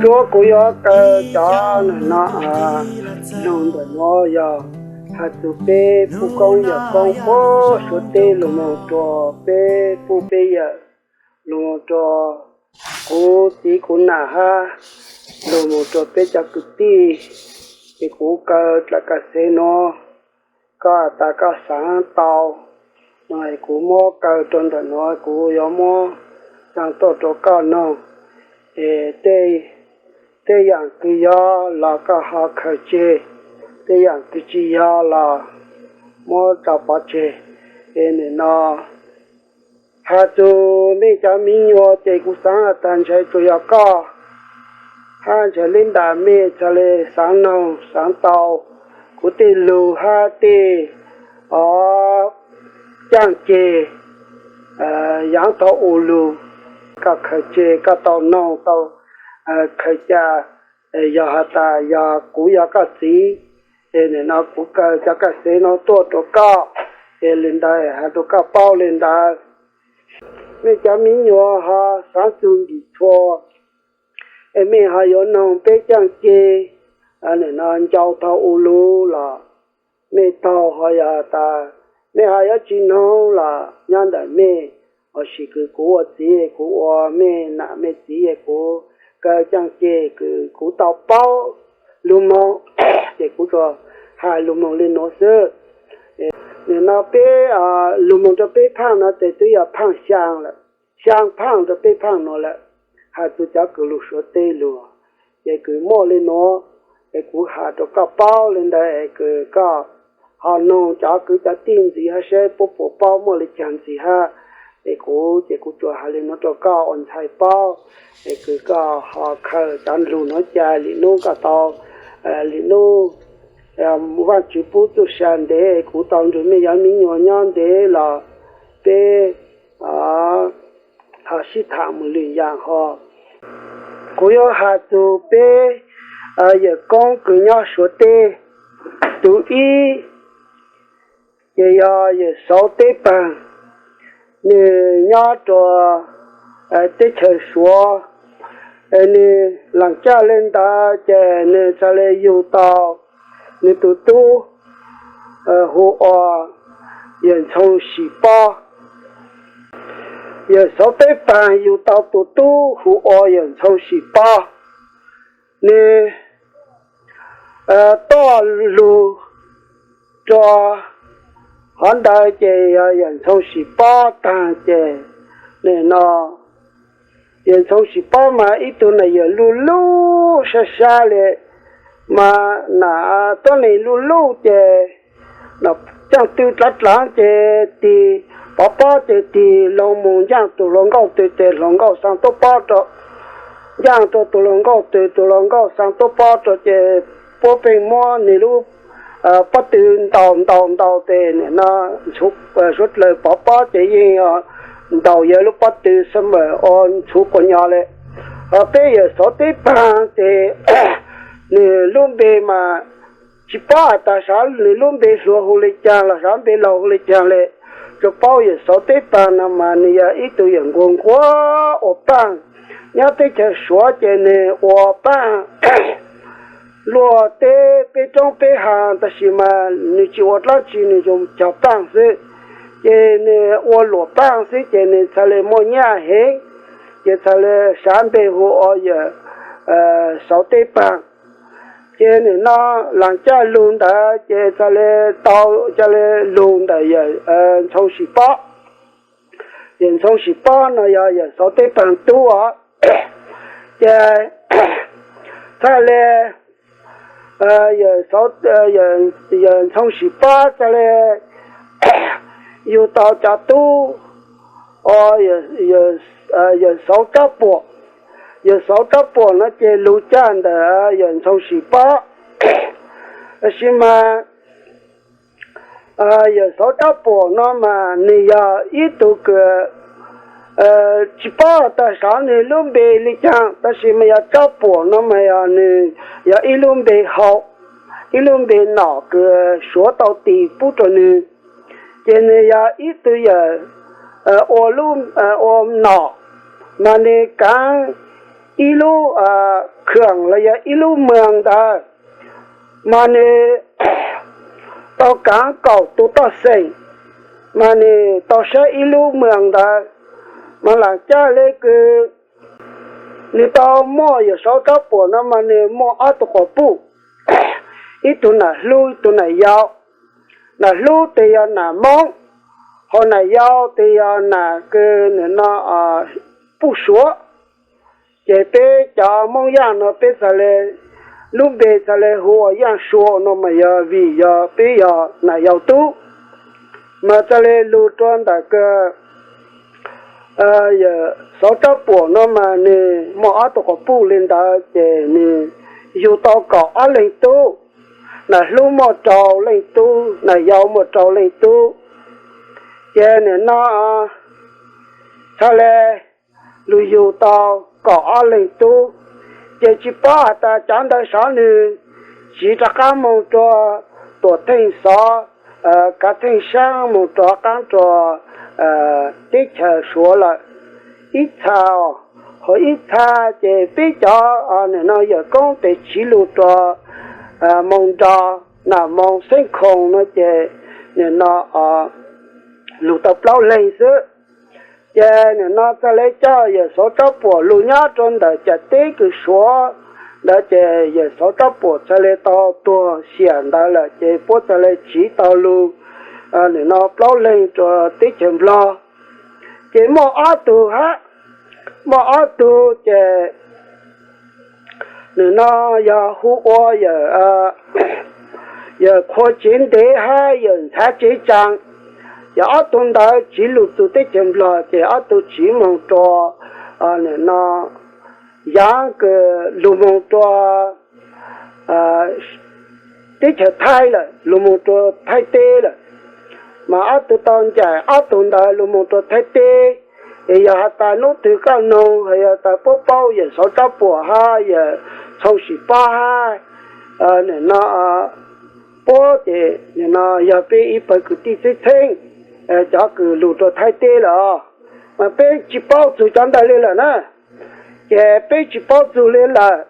Tuab kuv yuav kaw cov no, lug ntawm nuav yog has txug peb puj koob yawm koob puab Suav teb lug moog rua peb puj peb yawm, lug moog rua kuv txiv kuv nam hab lug moog rua peb cov kwv tij. Ces kuv kaw dlav kas xev nuav, koj has tas koj xaav tau no, kuv muab kaw rua ntawm nuav, kuv yuav muab tsaa tuaj rua koj noog. Es tej yaam kws yog los koj ho khaws tseg, tej yaam kws tsi yog los muab tso pov tseg. Es nim no has txug mej cov miv nyuas ces kuv xaav has tas ntshai tsuas yog koj hab ntshai le ntaag mej txhaj le xaav noog xaav tau kuv tej lug hab tej o caaj ceg yaav thaus u lug. Koj khaws tseg koj tau noog tau khaws ca, yog has tas yog kuv yog koj txiv, es nim no kuv kaw cov kaj xev no tuaj rua koj, es le ntawd has rua koj paub le ntawd. Mej cov miv nyuas ho xaav txug nkim txhua, es mej ho yuav noog peb caaj ceg nim no ncau thaus u lug los mej taug, ho yog tas mej ho yuav tsi noog los nyob ntawm mej. Tab sis kws kuv ua txiv kuv ua mej nam mej txiv, kuv kaw caaj ceg kws kuv tau paub lug moog, ces kuv tsuas has lug moog le nuav xwb. Nim no peb lug moog rua peb phaaj no tes twb yog phaaj xyaa lawm, xyaa phaaj rua peb phaaj nuav lawm. Has txug cov kws lug Suav teb lug, ces kws muaj le nuav, es kuv has rua koj paub le ntawd, es kws koj ho noog cov kwv cov tij ntxiv hab saib puab puas paub muaj le caag ntxiv hab. Es kuv ces kuv tsuas has le nuav rua koj ua ntxhais paub, es kws koj ho khaws cov lug nuav ca le nub koj tau, le nub Vaajtswv pub txuj sa ntev, kuv tau nrug mej cov miv nyuas nyob ntev los peb ho sib tham moog lwm yaam ho. Kuv yuav has txug peb yawm koob kws nyob Suav teb. Tug ib ces yog yawm Sauv Teb Paag, nwg nyob rua teb chaws Suav. Nwg laam caj le ntawd ces nwg txhad le yug tau nwg tug tub hu ua yawm Ntxhoo Sim Pob. Yawm Sauv Teb Paag yug tau tug tub hu ua yawm Ntxhoo Sim Pob. Nwg tuaj lug rua hov ntawd ces yog yawm Ntxhoo Sim Pob taag ces nim no yawm Ntxhoo Sim Pob mas ib tug nam yawm luj luj sab sab le, mas nam tuab neeg luj luj ces caaj tw dlaav dlaav ces tig pov pob ces tig loo moog ncaaj tug hluas nkauj tw ces hluas nkauj xaa tuab pob rua, ncaaj rua tug hluas nkauj tw, tug hluas nkauj xaa tuab pob rua ces puab pheej muab nwg lub pob tw ntaus ntaus ntaus tes nim no suav dlawg pov pob ces yeej ntaus yawg lub pob tw xwb mas ua ntxhuv quas nyos le. Ho peb yawm Sauv Teb Paag ces nwg lub npe mas tsis paub has tas xyov nwg lub npe hluas hu le caag los xyov npe laug hu le caag le. Tsuas paub yawm Sauv Teb Paag no mas nwg yog ib tug yawm nquag nquag ua paaj. Nyob teb chaws Suav ces nwg ua paaj luaj teb peb roob peb hav, tab sis mas nwg tsis ua dlaab tsi, nwg tsuas cog paaj xwb. Ces nwg ua luam paaj xwb ces nwg txhad le muaj nyaj heev, ces txhad le xav npe hu ua yawm Sauv Teb Paag. Ces nim no laas caj lug ntawd ces txhad le tau coj le lug ntawm yawm Ntxhoo Sim Pob. Yawm Ntxhoo Sim Pob no yog yawm Sauv Teb Paag tub os. Ces txhad le yawm Ntxhoo Sim Pob txhad le yug tau cov tub ua yawm Sauv Tsab Puam. Yawm Sauv Tsab Puam no ces lug caj ntawm yawm Ntxhoo Sim Pob. Tab sis mas yawm Sauv Tsab Puam no mas nwg yog ib tug kws tsis paub tas xyov nwg lub npe le caag, tab sis mas yog Tsab Puam no mas yog nwg yog ib lub npe hau, ib lub npe nom kws Suav tau tis pub rua nwg. Ces nwg yog ib tug yawm ua nom, mas nwg kaav ib lub khwm los yog ib lub moos ntawd, mas nws tau kaav kaum tus toj xeem, mas nws tau saib ib lub moos ntawd, mas lam caj le kws nws tau muaj yawm saub rab puam no mas nws muaj ob tug quas puj, ib tug nam hlub ib tug nam yau. Nam hlub tes yog nam Moob, ho nam yau tes yog nam kws nim no puj Suav. Ces peb cov Moob Yaaj no peb txhaj le, lub npe txhaj le hu ua Yaaj Sua no mas yog vim yog peb yog nam yau tub. Mas txhaj le lug rua ntawm kws yawm saub rab puam no mas nws muaj ob tug quas puj le ntawd ces nws yug tau kaum ob leeg tub, nam hlub muaj rau leej tub, nam yau muaj rau leej tub. Ces nim no txhaj le lug yug tau kaum ob leeg tub. Ces tsis paub has tas cov ntawd xyov nws tsiv rov qaab moog rua Tuam Theej Xov, Kav Theej Saab moog rov qaab rua teb chaws Suav lawm. Ib txha, ho ib txha ces peb cov nim no yawm koob tes tsiv lug rua moos nrog nam moos Xeeb Khoom no ces nim no lug tau plaub leeg xwb. Ces nim no txhaj le coj yawm saub rab puam lug nyob rua ntawm cam teb kws Suav ntawd ces yawm saub rab puam txhaj le tau tuag xiam ntawd lawm ces puab txhaj le tsiv tau lug nim no plaub leeg rua teb chaws Nplog. Ces muaj ob tug hab, muaj ob tug ces nim no yog hu ua yawm Qhua Tsev Ntev hab yawm Ntxhab Tsev Tsaa. Ces ob tug ntawd tsiv lug txug teb chaws Nplog ces ob tug tsiv moog rua nim no yaav kws lug moog rua teb chaws Thaib lawm, lug moog rua Thaib teb lawm. Mas ob tug tau ncaim ob tug ntawd lug moog rua Thaib teb. Es yog has tas nub twg koj noog, yog tas puab paub yawm saub rab puam hab yawm Txhoov Sim Pob hab nim no puab ces nim no yog peb ib pawg kwv tij txheeb txheeb cov kws lug rua Thaib teb lawm os. Mas peb tsis paub txug cov ntawd le lawm na. Ces peb tsis paub txug le lawm.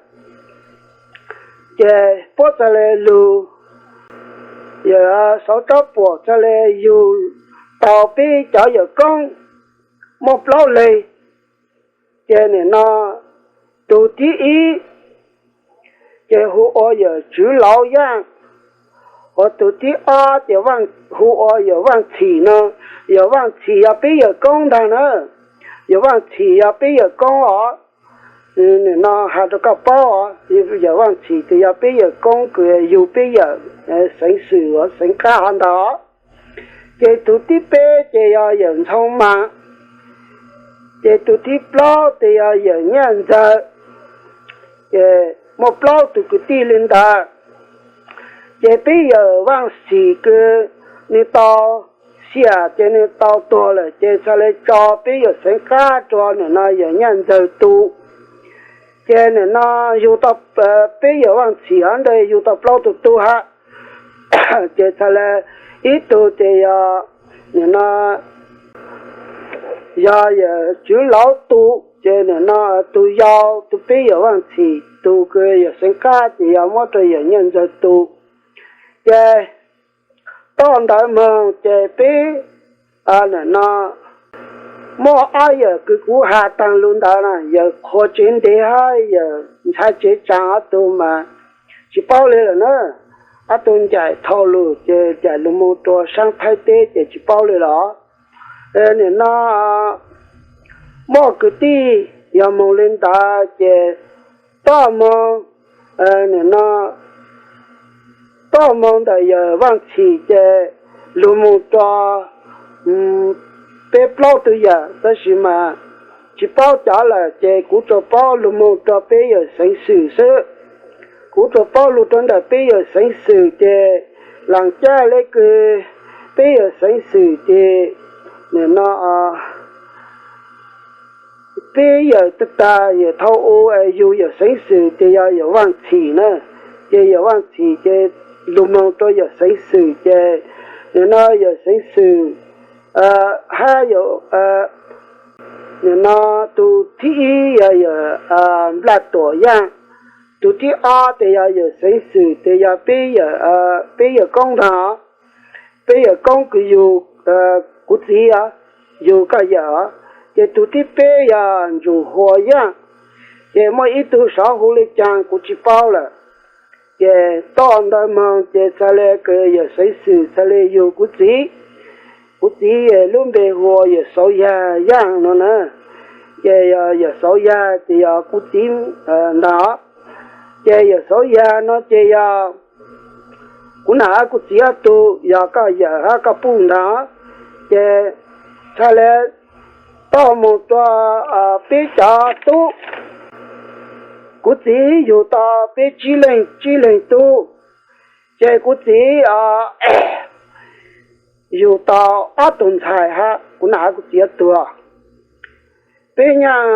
Ces puab txhaj le lug, yawm saub rab puam txhaj le yug tau peb cov yawm koob muaj plaub leeg. Ces nim no tug thib ib ces hu ua yawm Tswv Lauv Yaaj, ua tug thib ob ces hu ua yawm Vaaj Txhim no. Yawm Vaaj Txhim yog peb yawm koob ntag na. Yawm Vaaj Txhim yog peb yawm koob os. Nim no has rua koj paub os, yawm Vaaj Txhim tes yog peb yawm koob kws yug peb yawm xeev xwm uas xeev qab hov ntag. Ces tug thib peb ces yog yawm Ntxhoo Maas, ces tug thib plaub tes yog yawm Nyaj Ntxawg. Ces muaj plaub tug kwv tij le ntawd. Ces peb yawm Vaaj Txhim kws nwg tau xiam ces nwg tau tuag lawm ces txhaj le tso peb yawm xeev qab rua nim no yawm Nyaj Ntxawg tu. Ces nim no yug tau, peb yawm Vaaj Txhim hov ntawd yug tau plaub tug tub hab. Ces txhaj le ib tug ces yog nim no yog yawm Tswv Lauv tu, ces nim no tug yau tug peb yawm Vaaj Txhim tug kws yawm xeev qab ces yog muab rua yawm Nyaj Ntxawg tu. Ces toj ntawd moog ces peb nim no muaj ob yawm kws kuv has taag lug ntawd na, yawm Qhua Tsev Ntev hab yawm Ntxhab Tsev Tsaa ob tug mas tsis paub le lawm na. Ob tug ncaim dhau lug ces ncaim lug moog rua saab Thaib teb ces tsis paub le los. Nim no muaj kwv tij yog moog le ntawd ces toj moog, nim no toj moog ntawm yawm Vaaj Txhim ces lug moog rua peb plaub tug yawm, tab sis mas tsis paub cov lawm ces kuv tsuas paub lug moog rua peb yawm xeev xwm xwb. Kuv tsuas paub lug rua ntawm peb yawm xeev xwm ces laam caj le kws peb yawm xeev xwm ces nim no peb yawm tag tag yawm thaum u yug yawm xeev xwm ces yog yawm Vaaj Txhim na. Ces yawm Vaaj Txhim ces lug moog rua yawm xeev xwm ces nim no yawm xeev xwm hab yawm Nim no tus thib ib yog yawm Nplaj Tuam Yaaj, tus thib ob ces yog yawm Xeev Xwm, ces yog peb yawm, peb yawm koob ntag. Peb yawm koob kws yug kuv txiv os, yug koj yawm os. Ces tus thib peb yog Ntsum Huas Yaaj, ces muaj ib tug sav hu le caag kuv tsis paub lawm. Ces toj ntawd moog ces txhaj le kws yawm Xeev Xwm txhaj le yug kuv txiv. Kuv txiv lub npe hu ua yawm Xauv Yag Yaaj no na. Ces yawm Xauv Yag ces yog kuv txiv ntag. Ces yawm Xauv Yag no ces yog kuv nam hab kuv txiv ob tug, yog koj yawm hab koj puj ntag. Ces txhaj le toj moog rua peb cov tub. Kuv txiv yug tau peb tsib leeg, tsib leeg tub. Ces kuv txiv yug tau ob tug ntxhais hab kuv nam hab kuv txiv ob tug. Peb nyaaj,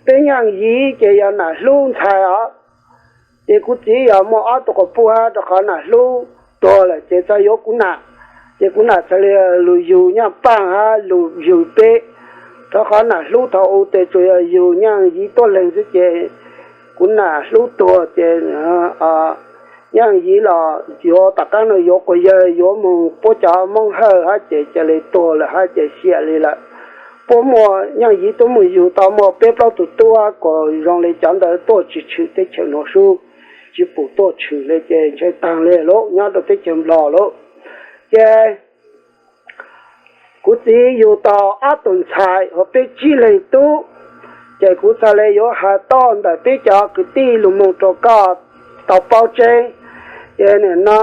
peb nyaaj Yiv ces yog nam hlub ntxhais os. Ces kuv txiv yog muaj ob tug quas puj hab rua qhov nam hlub tuag lawm ces txhaj yuav kuv nam. Ces kuv nam txhaj le lug yug nyaaj Paaj hab lug yug peb, rua qhov nam hlub thaum u tes tsuas yog yug nyaaj Yiv tuab leeg xwb ces kuv nam hlub tuag ces nyaaj Yiv los yuav tom qaab no yuav quas yawg yuav moog puab cov Moob Hawj hab ces ca le tuag lawm hab ces xiam li lawm. Puab muaj nyaaj Yiv tuab moog yug tau muaj peb plaub tug tub hab kuas zoo le cov ntawd tuaj tsis tshwm teb chaws nuav sub, tsis pum tuaj tshwm le ces ntshai taag le lauj nyob rua teb chaws Nplog lauj. Ces kuv txiv yug tau ob tug ntxhais hab peb tsib leeg tub. Ces kuv txhaj le yuav has toj ntawm peb cov kwv tij lug moog rua koj tau paub tseeb. Ces nim no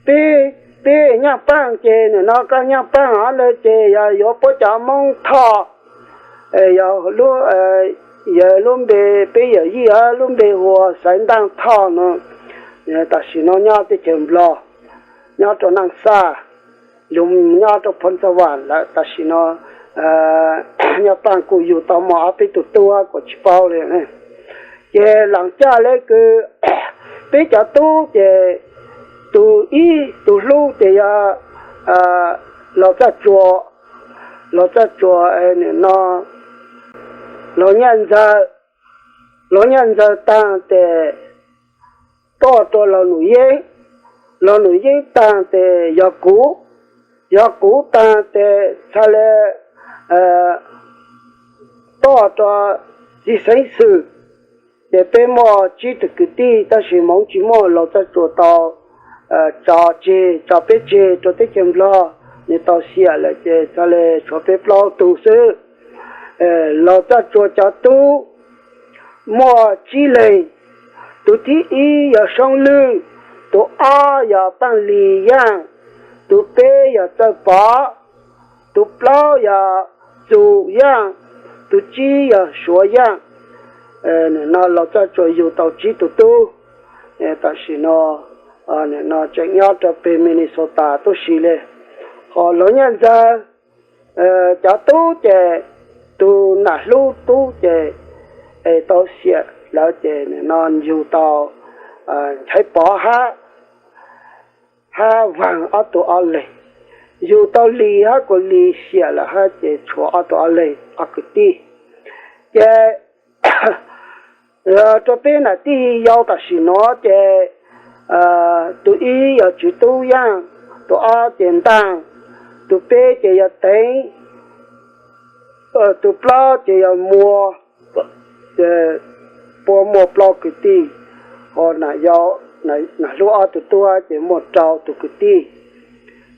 peb, peb nyaaj Paaj ces nim no koj nyaaj Paaj hab le ces yog yuav puab cov Moob Thoj, yog lub npe, peb yawm yij hab lub npe hu ua Xaiv Ntaaj Thoj no, tam sim no nyob teb chaws Nplog, nyob rua Naaj Xaj, lug nyob rua Phoo Xa Vam lawm. Tam sim no nyaaj Paaj kuj yug tau muaj ob peb tug tub kuas tsis paub le. Ces laam caj le kws peb cov tub ces tug ib tug hlub ces yog Laug Txaj Tsua, Laug Txaj Tsua nim no Laug Nyaj Ntxawg, Laug Nyaj Ntxawg taag tes toj rua Laug Num Yeeb, Laug Num Yeeb taag tes yog kuv, yog kuv taag tes txhaj le toj rua Txiv Xeev Xwm. Ces peb muaj tsib tug kwv tij tab sis Hmoob tsis muaj, Laug Txaj Tsua tau tso tseg, tso peb tseg rua teb chaws Nplog, nws tau xiam lawm ces txhaj le tshuav peb plaub tug xwb. Laug Txaj Tsua cov tub muaj tsib leeg, tus thib ib yog Soob Lwj, tus ob yog Paaj Lis Yaaj, tus peb yog Txawj Pov, tus plaub yog Txum Yaaj, tus tsib yog Suav Yaaj. Nim no Laug Txaj Tsua yug tau tsib tug tub, tam sim no nim no tseem nyob rua peg Minnesota tuab si le. Hos Laug Nyaj Ntxawg cov tub ces tus nam hlub tub ces tau xiam lawm ces nim no yug tau Nchaiv Pov hab, hab Vaag ob tug ob leeg. Yug tau Lis hab kuas Lis xiam lawm hab ces tshuav ob tug ob leeg ob kwv tij. Ces rua peb nam tij yau tam sim nuav ces tus ib yog Tswv Tub Yaaj, tus ob ces Ntaaj, tus peb ces yog Teev, tus plaub ces yog Muas. Puab muaj plaub kwv tij, hos nam hlub ob tug tub ces muaj rau tug kwv tij.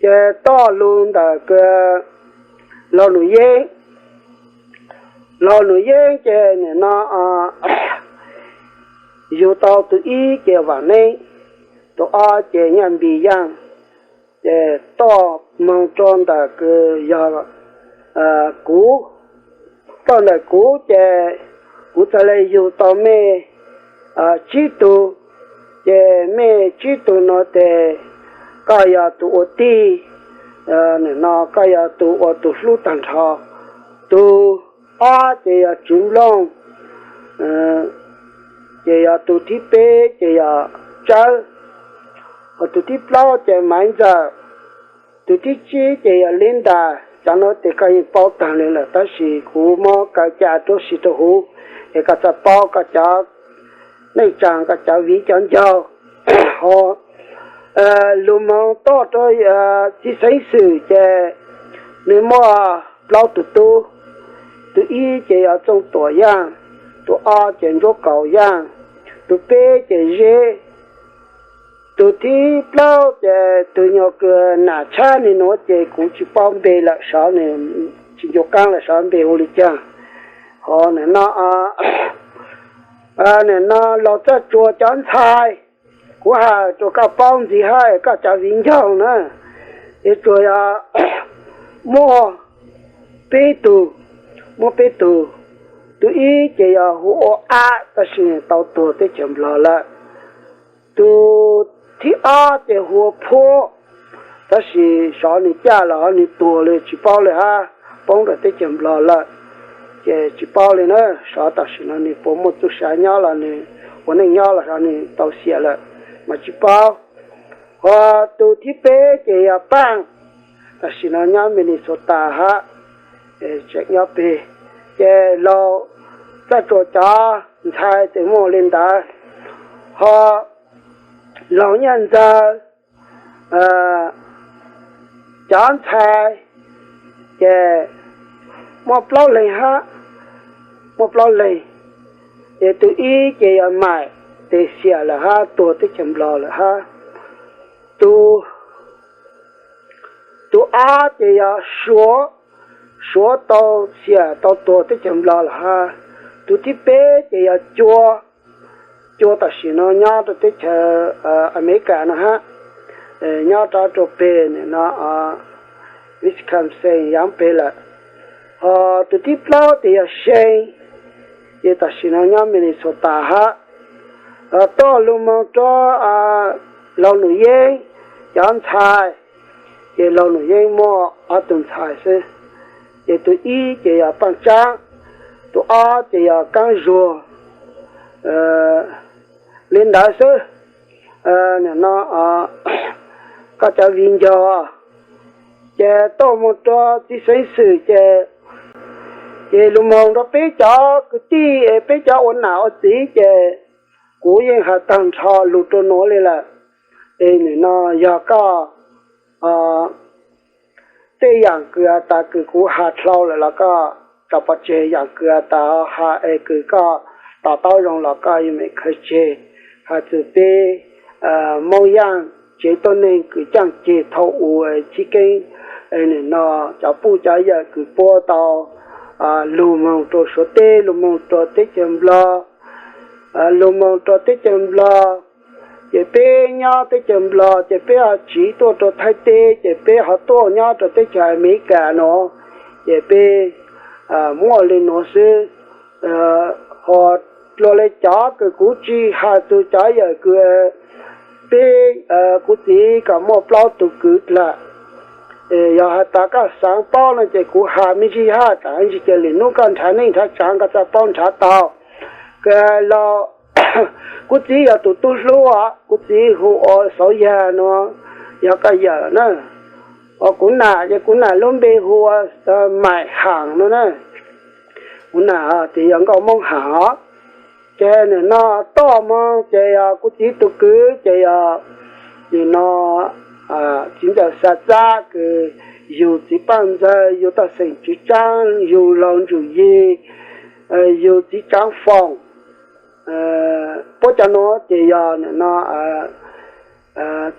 Ces toj lug ntawm Laug Num Yeeb, Laug Num Yeeb ces nim no yug tau tus ib ces Vaam Neeb, tus ob ces Nyaj Npis Yaaj. Ces toj moog rua ntawm kws yog kuv, toj ntawm kuv ces kuv txhaj le yug tau mej tsib tug. Ces mej tsib tug no ces koj yog tus ua tij, nim no koj yog tus ua tus hlub taag nrho. Tus ob ces yog Tswv Nplooj, ces yog tus thib peb ces yog Tsawb, hos tus thib plaub ces Maiv Ntxawm, tus thib tsib ces yog Linda. Cov no ces koj yeej paub tag li lawm, tab sis kuv muab kaw ca rub si rau huv es koj txhob paub koj cov neej tsaa, koj cov viv cov ncaus. Ho lug moog tuaj rau txiv xeeb xwm ces nws muaj plaub tug tub. Tug ib ces yog Txooj Tuam Yaaj, tug ob ces Ntsuab Kaus Yaaj, tug peb ces Zeb, tug thib plaub ces tug nyuag kws nam tshab nuav ces kuv tsis paub npe lawm, sov nws tsis ncu qaab lawm, sov npe hu li caag. Ho nim no, nim no laug Txaj Tsua cov ntxhais, kuv has rua koj paub ntxiv hab koj cov viv ncaus na, es tsuas yog muaj peb tug, muaj peb tug. Tug ib ces yog hu ua Ab, tab sis tau tuag teb chaws Nplog lawm. Tug thib ob ces hu ua Phuab, tab sis sov nws caj los nws tuag li tsis paub li hab poob rau teb chaws Nplog lawm, ces tsis paub li na. Sov tam sim no nws puas muaj txuj sa nyob los nws ua neej nyob los sov nws tau xiam lawm mas tsis paub. Ho tug thib peb ces yog Paaj, tam sim no nyob Minnesota hab, tseem nyob peg. Ces laug Txaj Tsua cov ntxhais ces muaj li ntawd. Ho laug Nyaj Ntxawg cov ntxhais ces muaj plaub leeg hab, muaj plaub leeg. Ces tug ib ces yog Maim, tes xiam lawm hab tuag teb chaws Nplog lawm hab. Tug, tug ob ces yog Suav, Suav tau xiam tau tuag teb chaws Nplog lawm hab. Tug thib peb ces yog Cua, Cua tam sim no nyob rau teb chaws Amelikas no hab, nyob rov rau peg nim no Wisconsin yaav peg lawm. Ho tug thib plaub tes yog See, ces tam sim no nyob Minnesota hab. Tuaj lug moog rua laug Num Yeeb cov ntxhais, ces laug Num Yeeb muaj ob tug ntxhais xwb. Ces tug ib ces yog Paaj Tsaab, tug ob ces yog Kaab Zuag. Li ntawd xwb. Nim no koj cov viv ncaus, ces tuaj moog rua txiv xeeb xwm ces, ces lug moog rua peb cov kwv tij, peb cov ua nam ua txiv ces kuv yeej has taag nrho lug rua nuav li lawm. Es nim no yog koj tej yaam kws tas kws kuv has dlhau lawm los koj tso pov tseg, yaam kws tas has es kws koj to taub zoo los koj yuav meem khaws tseg. Has txug peb Moob Yaaj tsev tuab neeg kws caaj ceg thaum u Chib Keeb, nim no cov puj cov yawm kws puab tau lug moog rua Suav teb, lug moog rua teb chaws Nplog, lug moog rua teb chaws Nplog, ces peb nyob teb chaws Nplog ces peb ho tsiv tuaj rua Thaib teb, ces peb ho tuaj nyob rua teb chaws Amelikas nuav, ces peb muaj li nuav xwb. Ho dlua le cov kws kuv tsi has txug cov yawm kws peb, kuv txiv kuj muaj plaub tug kwv dlawm. Yog has tas koj xaav paub no ces kuv has me ntsis hab, tsaam ntsis ces lwm nub koj nrhav neej nrhav tsaav koj txawj paub nrhav tau. Kws laug, kuv txiv yog tug tub hlub, kuv txiv hu ua Xauv Yag nuav, yog koj yawm na. Kuv nam ces kuv nam lub npe hu ua Maim Haam no na. Kuv nam tes yog nkauj Moob Haam os. Ces nim no tuaj moog ces yog kuv txiv tug kwv ces yog nim no txiv ntxawm Xav Txab kws yug txiv Paaj Ntxawg, yug Toj Xeem Tswv Tsaab, yug laug Ntsum Yig, yug txiv Tsaav Foom. Puab cov nuav ces yog nim no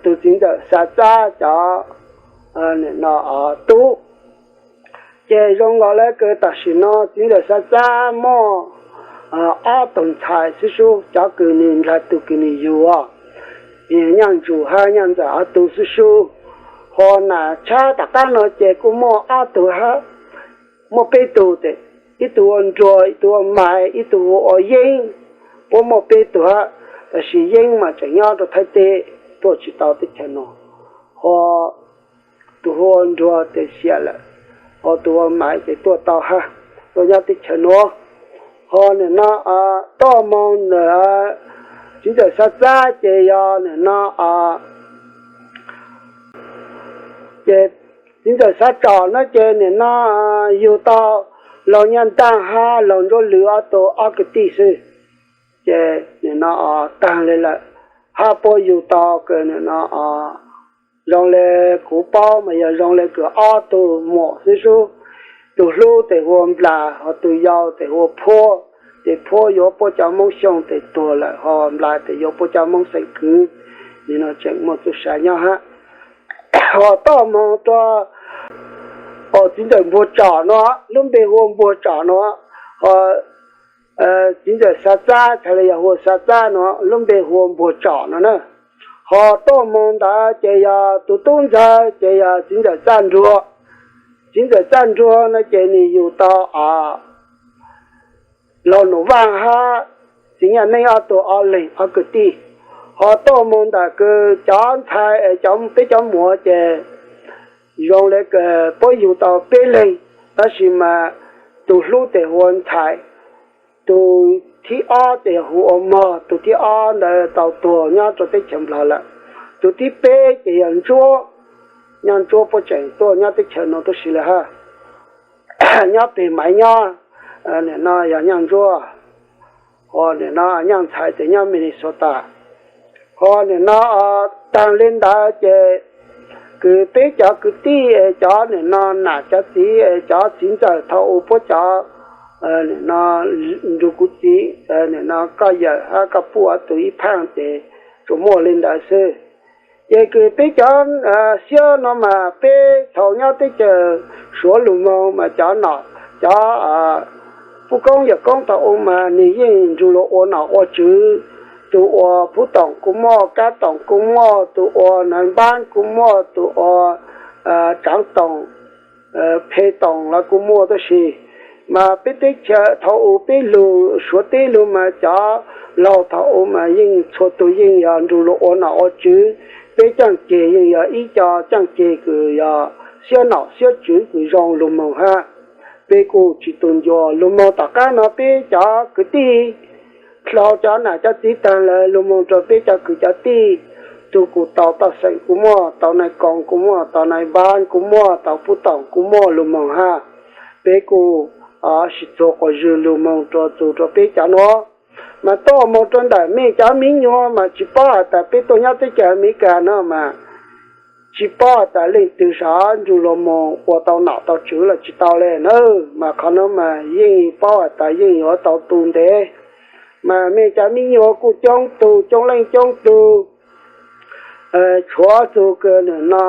tug txiv ntxawm Xav Txab cov nim no tub. Ces zoo nkaus le kws tam sim no txiv ntxawm Xav Txab muaj ob tug ntxhais xwb sub, cov kws nwg ndlag tug kws nwg yug, Nyaaj Ntsum hab Nyaaj Ntxawm ob tug xwb sub. Ho nam tshab tom qab no ces kuj muaj ob tug hab, muaj peb tug tes, ib tug ua Nruag, ib tug ua Maiv, ib tug ua Yeeb. Puab muaj peb tug hab, tab sis Yeeb mas tseem nyob rau Thaib teb, tuaj tsis tau teb chaws nuav. Ho tug hu ua Nruag tes xiam lawm, ho tug ua Maiv ces tuaj tau hab, tuaj nyob teb chaws nuav. Ho nim no tuaj moog ntawm txiv ntxawm Xav Txab ces yog nim no ces txiv ntxawm Xab Tsom no ces nim no yug tau laug Nyaj Ntaj hab laug Ntsuab Lwm ob tug ob kwv tij xwb. Ces nim no taag le lawm, hab puab yug tau kws nim no zoo le kuv paub mas yog zoo le kws ob tug muam xwb sub. Tug hlub tes hu ua Nplas, hos tug yau tes hu ua Phuab. Ces Phuab yuav puab cov Moob Xyooj tes tuag lawm, hos Nplas tes yuav puab cov Moob xeem Kwv. Nim no tseem muaj txuj sa nyob hab. Hos toj moog rua txiv ntxawm Npuag Tsom no, lub npe hu ua Npuag Tsom no, hos txiv ntxawm Xab Txab, txhais le yog hu ua Xab Txab no, lub npe hu ua Npuag Tsom no na. Hos toj moog ntawd ces yog tug tub ntxawg ces yog txiv ntxawm Txaj Nruag. Txiv ntxawm Txaj Nruag no ces nwg yug tau laug Num Vaaj hab txiv Nyaj Neeb ob tug ob leeg ob kwv tij. Hos toj moog ntawm kws cov ntxhais, cov, peb cov muam ces zoo le puab yug tau peb leeg, tab sis mas tug hlub tes hu ua Ntxhais, tug thib ob ces yog hu ua Mog, tug thib ob ntawd tau tuag nyob rua teb chaws Nplog lawm. Tug thib peb ces yog Ntsuab, nyob Ntsuab puab tseem tuaj nyob teb chaws no tuab si lawm hab. Nyob peg Maiv nyob, nim no yog Nyaj Ntsuab, hos nim no Nyaj Ntxhais ces nyob Minnesota. Hos nim no taag le ntawd ces kws peb cov kwv tij es cov nim no nam cov txiv es cov txiv ntxawm thaum u puab cov nim no nrug kuv txiv, nim no koj yawm hab koj puj ob tug ib phaaj ces tsuas muaj le ntawd xwb. Ces kws peb cov xiab no mas peb thaum nyob teb chaws Suav lug moog mas cov nom, cov puj koob yawm koob thaum u mas nwg yeej nrug luas ua nom ua tswv. Tug ua Phuv Toom kuj muaj, Kab Toom kuj muaj, tug ua Nais Npaab kuj muaj, tug ua Tsaav Toom, Phe Toom los kuj muaj tuab si. Mas peb teb chaws thaum u peb lug Suav teb lug mas cov laug thaum u mas yeej txhua tug yeej yog nrug luas ua nom ua tswv. Peb caaj ceg yeej yog ib co caaj ceg kws yog xiab nom xiab tswv kws zoo lug moog hab. Peb kuj tsi tu ncua lug moog. Tom qaab no peb cov kwv tij dlhau cov nam cov txiv taag lawm lug moog rua peb cov kwv cov tij, tug kuj tau Toj Xeem kuj muaj, tau Nais Koos kuj muaj, tau Nais Npaab kuj muaj, tau Phuv Toom kuj muaj lug moog hab. Peb kuj sib txuag quas zwg lug moog rua txug rua peb cov nuav. Mas tuaj moog rua ntawm mej cov miv nyuas mas tsi paub has tas peb tuaj nyob teb chaws Amelikas no mas tsi paub has tas leej twg sav nrug luas moog ua tau nom tau tswv los tsi tau le na. Mas qhov nuav mas yeej paub has tas yeej yuav tau tu ntev. Mas mej cov miv nyuas kuj coob tug, coob leej coob tug, tshuav txug kws nim no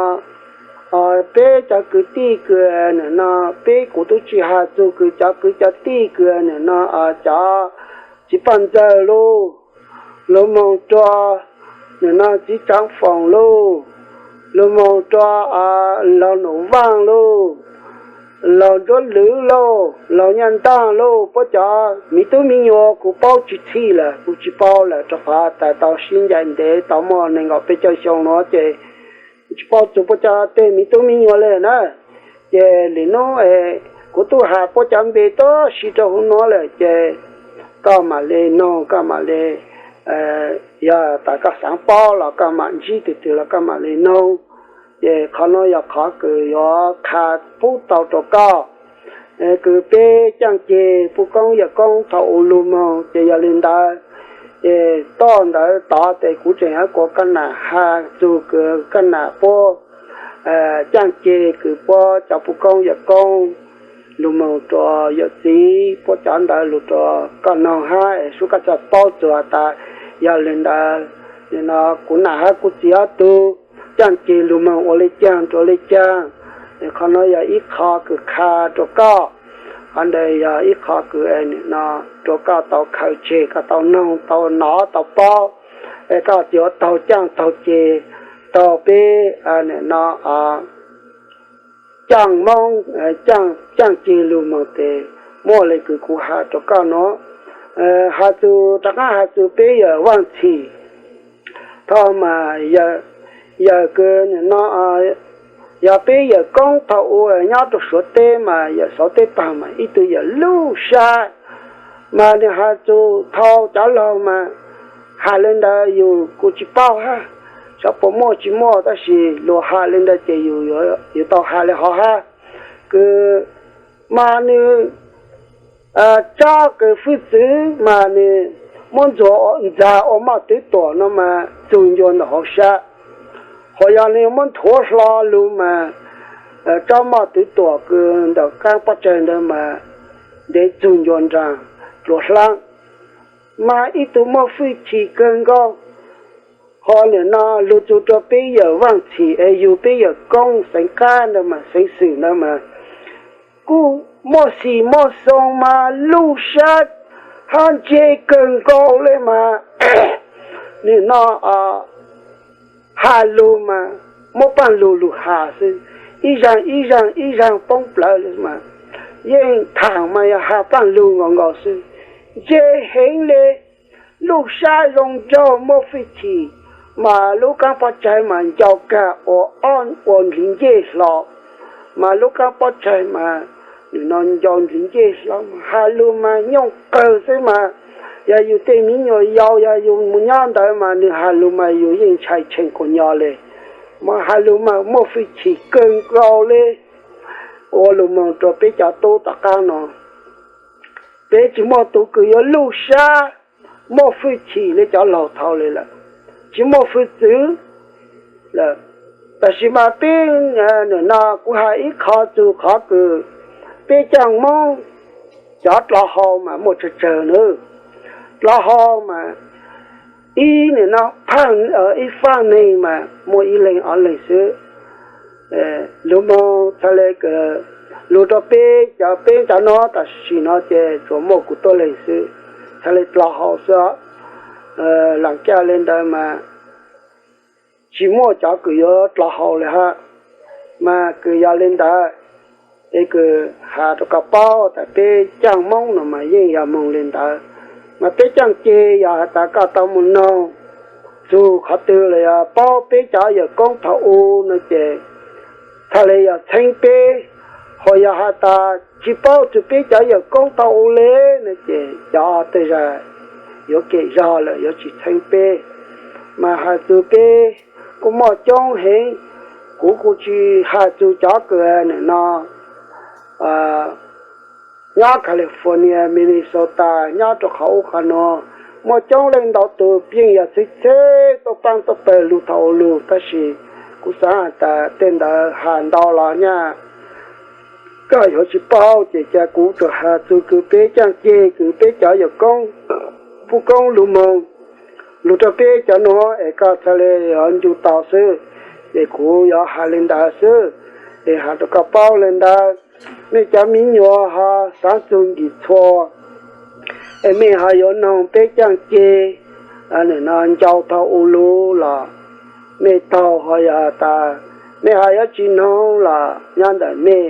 peb cov kwv tij kws nim no peb kuv tub tsi has txug kws cov kwv cov tij kws nim no cov txiv Paj Ntxawg lug, lug moog rua nim no txiv Tsaav Foom lug, lug moog rua laug Num Vaaj lug, laug Ntsuab Lwm lug, laug Nyaj Ntaag lug, puab cov miv tub miv nyuas kuv paub tsi txhij lawm, kuv tsi paub lawm rua qhov tas tau sib ncaim ntev tau muaj nees nkaum peb caug xyoo nuav ces tsi paub txug puab cov tej miv tub miv nyuas le na. Ces lwm nub kuv tub has puab cov npe tuab si rua huv nuav lawm ces koj mam le noog, koj mam le, yog tas koj xaav paub los koj mam ntsib twg twg los koj mam le noog. Ces qhov nuav yog qhov kws yuav qha pub tau rua koj, kws peb caaj ceg puj koob yawm koob thaum u lug moog ces yog le ntawd. Ces toj ntawd tod tes kuv tseem yuav kuas koj nam has txug kws koj nam puab caaj ceg kws puab cov puj koob yawm koob lug moog rua yawm txiv puab cov ntawd lug rua koj noog hab es sub koj txhaj paub txug has tas yog le ntawd. Nim no kuv nam hab kuv txiv ob tug caaj ceg lug moog ua le caag rua le caag. Qhov nuav yog ib qho kws qha rua koj, qhov ntawd yog ib qho kws nim no rua koj tau khaws tseg, koj tau noog tau nov tau paub, es koj tsi yuav taug caaj taug ceg, taug peb nim no caaj moob, caaj ceg lug moog tes muaj le kws kuv has rua koj nuav. Has txug rov qaab has txug peb yawm Vaaj Txhim, thaum mas yawm kws nim no yog peb yawm koob thaum u nyob rua Suav teb mas yawm Xauv teb taag mas ib tug yawm lub sab. Mas nwg has txug thaum cov laug mas has le ntawd yus kuj tsi paub hab. Xyov puas muaj tsis muaj, tab sis luag has li ntawd ces yus yuav tau has li hov hab. Kws mas nws tsob kws hwj txwv mas nws muab ntxuag ntxag ua moj twv tuam no mas txug ncua ntawm hauv sab. Hos yog nws muab nthuav hlo lug mas tsob moj twv tuam kws ntawm qaab pob tsaig ntawd mas ntev txug ncua nraag dluav hlaab. Mas ib tug muaj hwj chim kawg nkaus. Hos nwm no lug txug rua peb yawm vaaj txhim es yug peb yawm koob xeev qaab ntawd mas xeev xwm ntawd mas kuj muaj xim muaj xoo mas luj sab hab ntse kawg nkaus le mas nwm no has lug mas muab paaj lug lug has xwb, ib zaag ib zaag ib zaag poob plawg le mas yeej thaam mas yog has paaj lug nkaus nkaus xwb. Ntse heev le, luj sab zoo nraug muaj hwj chim, mas lub qaab pob tsaig mas ncau kag ua ob ua nplij ncej hlo, mas lub qaab pob tsaig mas nwm no ncau nplij ncej hlo mas has lug mas nyooj qawg xwb mas yog yus tej miv nyuas yau yog yus mus nyob ntawd mas nwg has lug mas yus yeej ntshai tshee quas nyo le. Mas has lug mas muaj hwj chim kawg nkaus le. Ua lug moog rua peb cov tub tom qaab no, peb tsis muaj tug kws yuav luj sab muaj hwj chim le cov laug thaud le lawm, tsis muaj hwj txwv lawm. Tab sis mas peb nwm no kuv has ib qho txug qhov kws peb caaj Moob cov dlov hau mas muaj tsawg tsawg nawb. Dlov hau mas ib nwm no phaaj, ib faaj neeg mas muaj ib leeg ob leeg xwb. Lug moog txhaj le lug rua peb cov, peb cov no tam sim no ces tsuas muaj kuv tuab leeg xwb, txhaj le dlov hau xwb. Laam caj le ntawd mas tsis muaj cov kws yuav dlov hau le hab. Mas kws yog le ntawd, es kws has rua koj paub tas peb caaj Moob no mas yeej yog moog le ntawd. Mas peb caaj ceg yog has tas koj tau mus noog txug qhov twg los yog paub peb cov yawm koob thaum u no ces txhaj le yog txheeb peb. Hos yog has tas tsis paub txug peb cov yawm koob thaum u le no ces cov tej zag yuav kem zog lawm yuav tsis txheeb peb. Mas has txug peb kuj muaj coob heev, kuv kuj tsis has txug cov kws nwm no nyob California, Minnesota, nyob rua qhov ub qhov nuav, muaj coob leej ntau tug yeej yog txheeb txheeb tuaj paab tuaj pawg lug thaum u lug, tab sis kuv xaav has tas tej ntawd has ntau los nyaj koj yuav tsis paub, ces ca kuv tsuas has txug kws peb caaj ceg kws peb cov yawm koob, puj koob lug moog lug rua peb cov nuav es koj txhaj le yuav ncu tau xwb. Ces kuv yuav has le ntawd xwb, es has rua koj paub le ntawd. Mej cov miv nyuas ho xaav txug nkim txhua, es mej ho yuav noog peb caaj ceg nwm no ncau thaum u lug los mej taug, ho yog tas mej ho yuav tsis noog los nyob ntawm mej.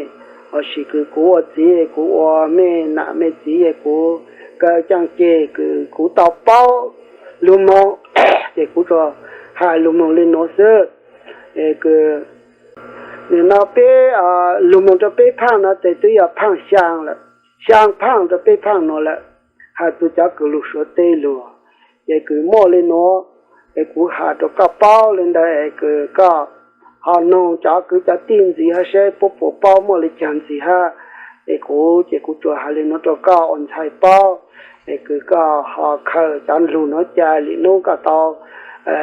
Ho sis kws kuv ua txiv, kuv ua mej nam mej txiv, kuv kaw caaj ceg kws kuv tau paub lug moog, ces kuv tsuas has lug moog le nuav xwb. Es kws nwm no peb lug moog rua peb phaaj no ces twb yog phaaj xyaa lawm, xyaa phaaj rua peb phaaj nuav lawm. Has txug cov kws lug Suav teb lug, ces kws muaj le nuav, es kuv has rua koj paub le ntawd es kws koj ho noog cov kwv cov tij ntxiv hab seb puab puas paub muaj le caag ntxiv hab. Es kuv ces kuv tsuas has le nuav rua koj ua ntxhais paub, es kws koj ho khaws cov lug nuav ca, lwm nub koj tau,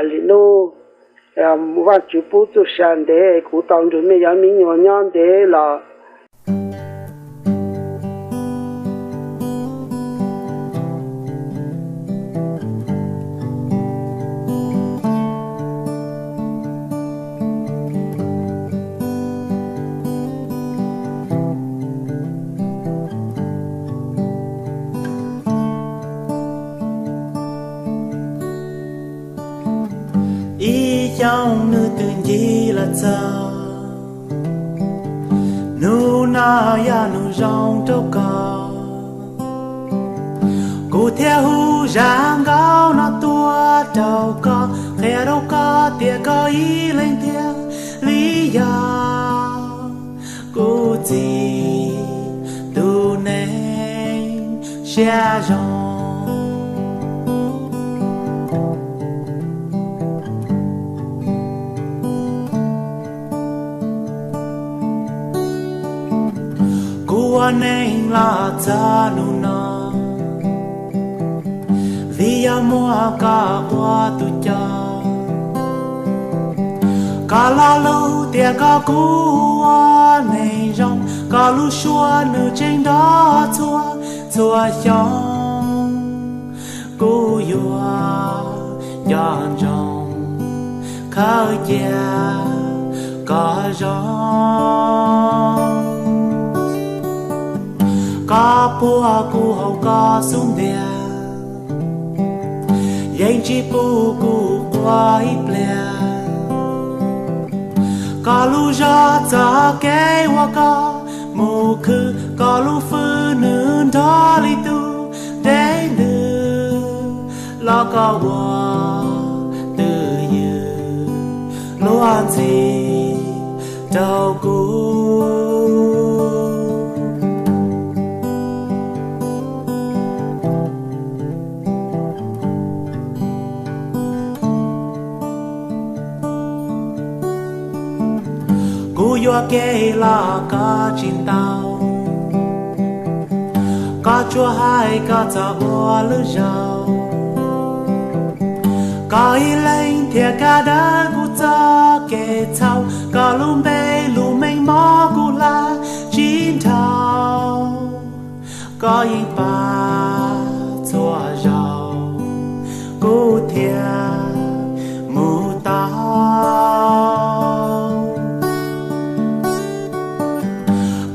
lwm nub Vaajtswv pub txuj sa ntev, kuv tau nrug mej cov miv nyuas nyob ntev los ib xyoos nws twb ncig los txog. Nub no yog nub zoo rau koj, kuv thiaj hu zaj nkauj no tuaj rau koj, qhia rau koj tias koj ib leeg thiaj li yog kuv txiv tus neeg siab zoo. Ua neej los txog hnub no, vim yog muaj koj ua tus coj, koj lo lus tias koj kuj ua neeg zoo, koj lub suab nws tseem nrov txhua txhua xyoo. Kuv yuav nco ntsoov khaws cia koj zoo. Koj puag kuv hauv koj xub ntiag, yeej tsis pub kuv quaj ib pliag. Koj lub zog txoj kev uas koj mus khwv, koj lub fwj nws nrog li tus dej ntws, los koj ua twj ywm luag ntxhi rau kuv. Kuv yuam kev los koj tsis ntau, koj tsuas hais koj txoj ua lwm zaus. Koj ib leeg thiaj kav dawb kuv txoj kev txhaum, koj lub npe lus meej mom kuv hla tsis nrhau. Koj yeej pab txhua zaus kuv thiaj mus tau.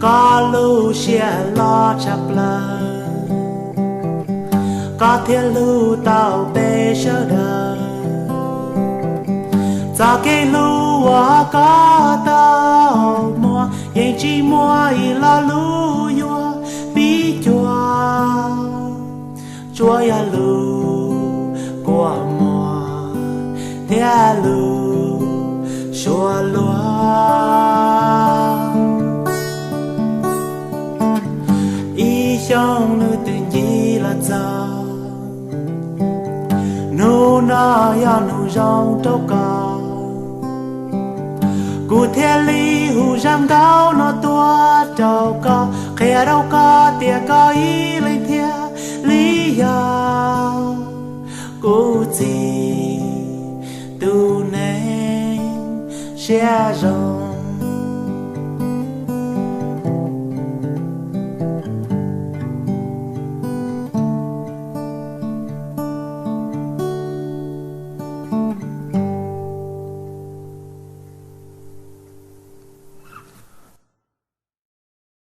Koj lub siab loj tshaj plaws, koj thiaj hlub tau peb sawv daws. Txoj kev hlub uas koj tau muaj yeej tsis muaj ib lo lus yuav pib cuag, tsuas yog lus kua muag thiab lus suab luag. Ib xyoos nws twb ncig los txog, hnub no yog hnub zoo rau koj. Kuv thiaj li hu zaj nkauj no tuaj rau koj, qhia rau koj tias koj ib leeg thiaj li yog kuv txiv tus neeg siab zoo.